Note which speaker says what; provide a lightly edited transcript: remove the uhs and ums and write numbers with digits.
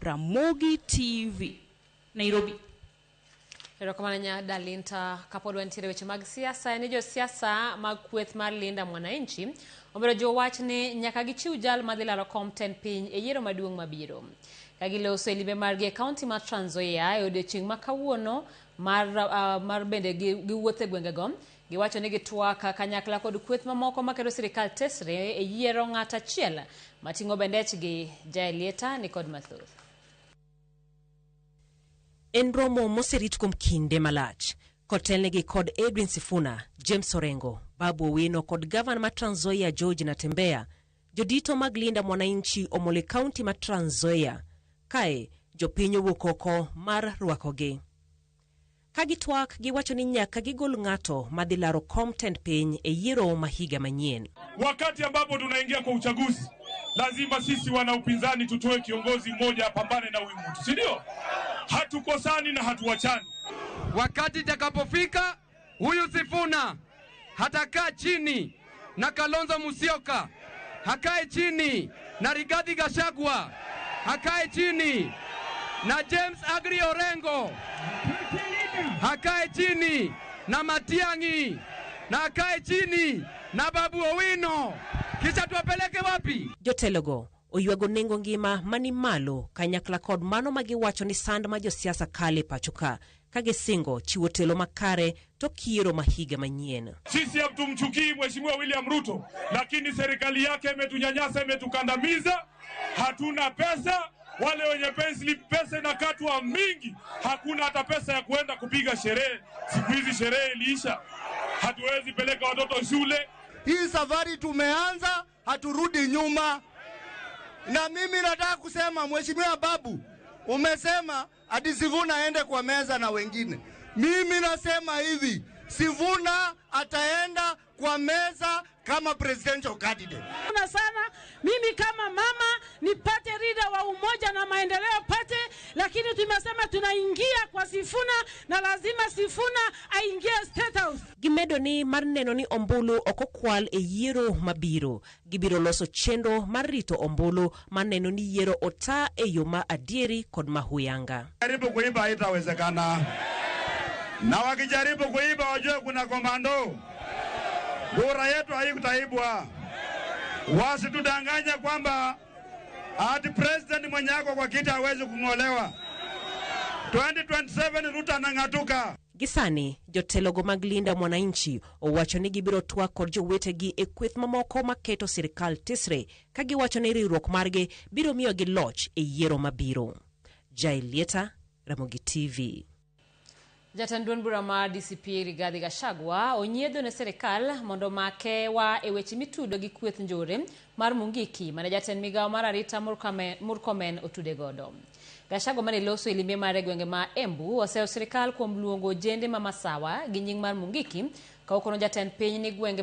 Speaker 1: Ramogi TV, Nairobi.
Speaker 2: Erokamano nya Dalinta. Kapod wantiere weche mag siasa, en ni josiasa mag kweth mar Linda Mwananchi omedo jiwo wach ni nyaka gichiw jal madhi laro kom tend piny e yiero maduong' mabiro. Ka giloso e limbe margi e kaunti mar Trans Nzoia e odiochieng' ma kawuono mar, mar bende giwuotho e gwengego, giwacho ni gitwak kanyakla kod kweth mamoko maketo sirikal tesre e yiero ng'at achiel mating'o bendechgi. Jael Lieta ni kod mathoth.
Speaker 3: En romo moserit kuom kinde malach kotelnegi kod Edwin Sifuna, James Orengo, Babu Owino kod gavana ma Trans Nzoia George Natembeya. Jodito mag Linda Mwananchi omolo e kaunti ma Trans Nzoia. Kae, jopiny owuok oko mar rwakogi. Ka gitwak, giwacho ni nyaka gigol ng'ato madhi laro kom tend piny e yiero ma higa manyien.
Speaker 4: Wakati ambapo tunaingia kwa uchaguzi, lazima sisi wana upinzani tutoe kiongozi mmoja apambane na huyu mtu, si ndio? Hatukosani na hatuwachani.
Speaker 5: Wakati itakapofika, huyu Sifuna hatakaa chini na Kalonzo Musyoka, hakae chini na Rigathi Gachagua, hakae chini na James Agri Orengo, hakae chini na Matiang'i, na hakae chini na Babu Owino, kisha tuwapeleke wapi?
Speaker 3: Jotelogo oywago nengo ngima mani malo kanyakla kod mano ma giwacho ni sand ma josiasa kale pacho ka, ka gisingo chiwo telo makare tok yiero ma higa manyien.
Speaker 4: Sisi hatumchukii Mheshimiwa William Ruto, lakini serikali yake imetunyanyasa, imetukandamiza, hatuna pesa. Wale wenye payslip pesa inakatwa mingi, hakuna hata pesa ya kuenda kupiga sherehe. Siku hizi sherehe iliisha, hatuwezi peleka watoto shule.
Speaker 6: Hii safari tumeanza, haturudi nyuma. Na mimi nataka kusema Mheshimiwa Babu, umesema ati Sifuna aende kwa meza na wengine. Mimi nasema hivi, Sifuna ataenda kwa meza kama presidential candidate.
Speaker 7: Na sana mimi kama mama nipate leader wa Umoja na Maendeleo Party, lakini tumesema tunaingia kwa Sifuna na lazima Sifuna aingie State House.
Speaker 3: Gimedo ni mar neno ni ombulu ok okwal e yiero mabiro. Gibiro loso chenro mar rito ombulu mar neno ni yiero ota e yo ma adieri kod ma huyanga.
Speaker 8: Jaribu kuiba haitawezekana. Na wakijaribu kuiba wajue kuna komando. Kura yetu haikutaibwa. Wasitudanganye kwamba ati president mwenye ako kwa kiti hawezi kung'olewa. 2027 Ruto anang'atuka.
Speaker 3: Gisani, jotelogo mag Linda Mwananchi owacho ni gibiro twak kod jowetegi e kweth mamoko maketo sirikal tesre ka giwacho ni riwruok margi biro miyogi loch e yiero mabiro. Jael Lieta, Ramogi TV.
Speaker 2: Jatend duond bura mar DCP Rigathi Gachagua onyiedho ne sirikal mondo omake wa e weche mitudo gi kweth njore mar Mungiki mane jatend migawo mar arita Murkomen otude godo. Gachagua mane loso e limbe mare gwenge ma Embu oseyo sirikal kuom luongo ojende ma Masawa gi nying mar Mungiki ka okono jatend piny ni gwenge